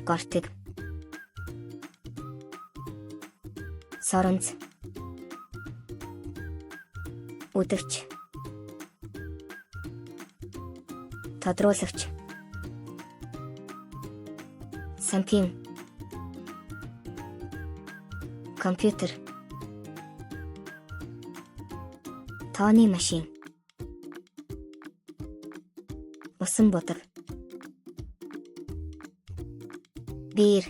Гортиг. Соронз. Үдэгч. Тодруулагч. Сампин. Компьютер. Тооны машин. Усан будаг. Биер.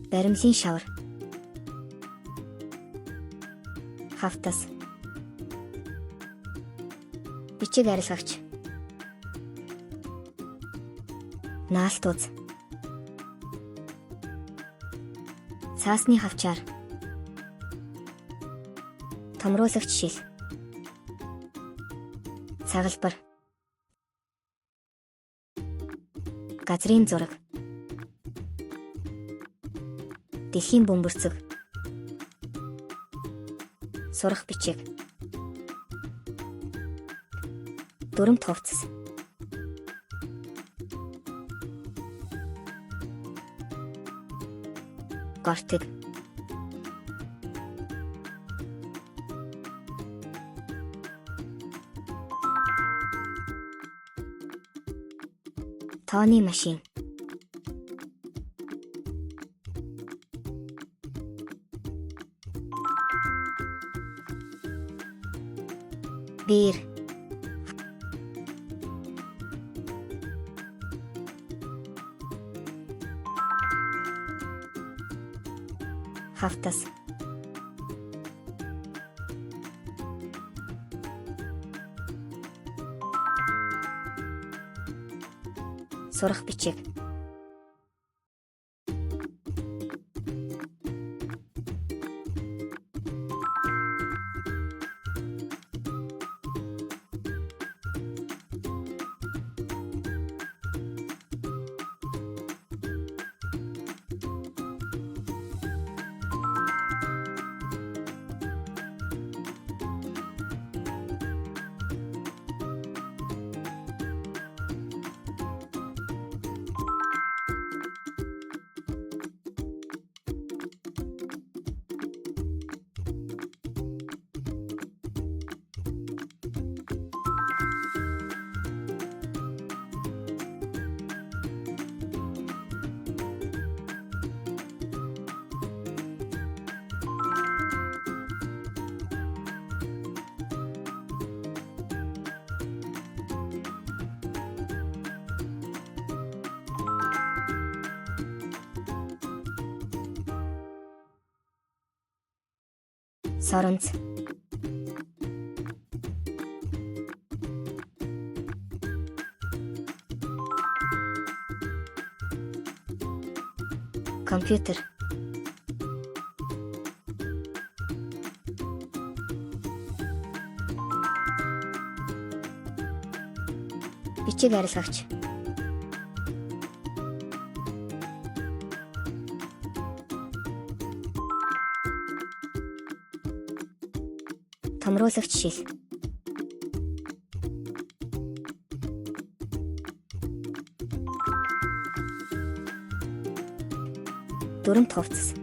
Баримлын шавар. Хавтас. Бичиг арилгагч. Наалтуз. Цаасны хавчаар. Томруулагч шил. Цагалбар. Газрын зураг. Дэлхийн бөмбөрцөг. Сурах бичиг. Дүрэмт хувцас. Гортиг. Тооны машин. Биер. Хавтас. Сурах бичиг. Соронз. Компьютер. Бичиг арилгагч. Томруулагч шил. Дүрэмт хувцас.